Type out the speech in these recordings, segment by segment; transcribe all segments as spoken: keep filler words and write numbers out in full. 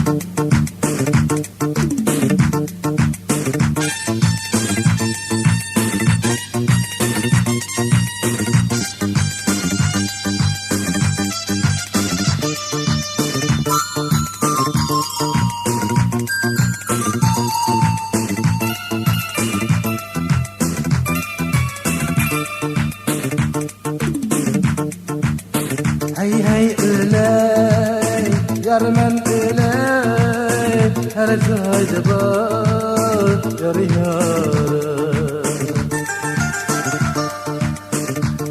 ھەي، ھەي، ئۆلەي، يار مەن ئۆلەي، ھەر جايدا بار يار يارىم.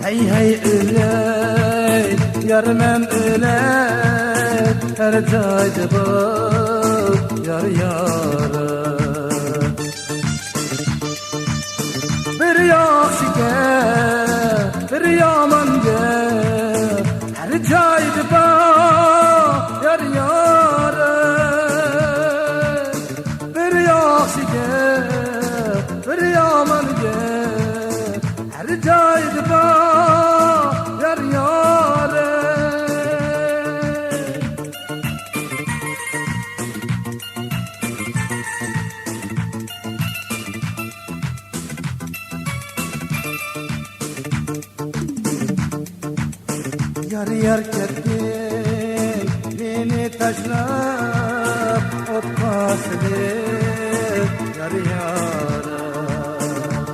ھەي، ھەي، ئۆلەي، يار مەن ئۆلەي، ھەر جايدا بار يار يارىم. بىر ياخشى گەپ، بىر يامان گەپ، ھەر جايدا بار يار يارىم. بىر ياخشى گەپ، بىر يامان گەپ، ھەر جايدا بار يار يارىم. يار يار كەتتىڭ مېنى تاشلاپ، ئوتقا سېلىپ يار يارىم.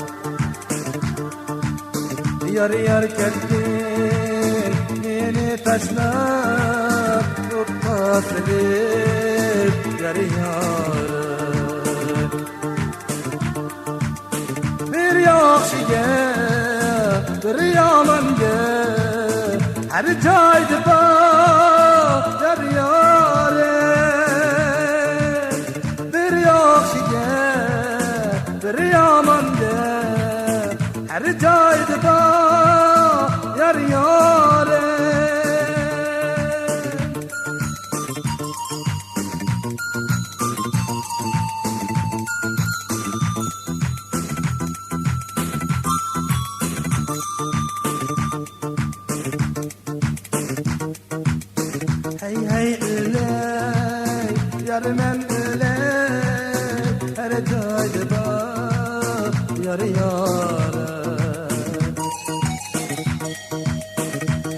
يار يار كەتتىڭ مېنى تاشلاپ، ئوتقا سېلىپ يار يارىم. بىر ياخشى گەپ، بىر يامان گەپ، ھەر جايدا بار يار يارىم. بىر ياخشى گەپ، بىر يامان گەپ، ھەر جايدا بار يار يارىم. ھەي، ھەي، ئۆلەي، يار مەن ئۆلەي، ھەر جايدا بار يار يارىم.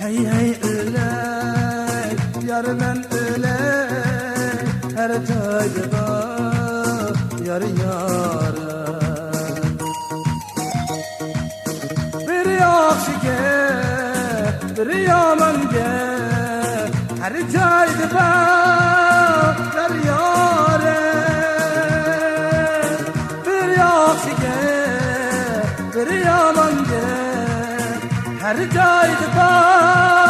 ھەي، ھەي، ئۆلەي، يار مەن ئۆلەي، ھەر جايدا بار يار يارىم. بىر ياخشى گەپ، بىر يامان گەپ، ھەر جايدا بار يار يارىم. بىر ياخشى گەپ، بىر يامان گەپ، ھەر جايدا بار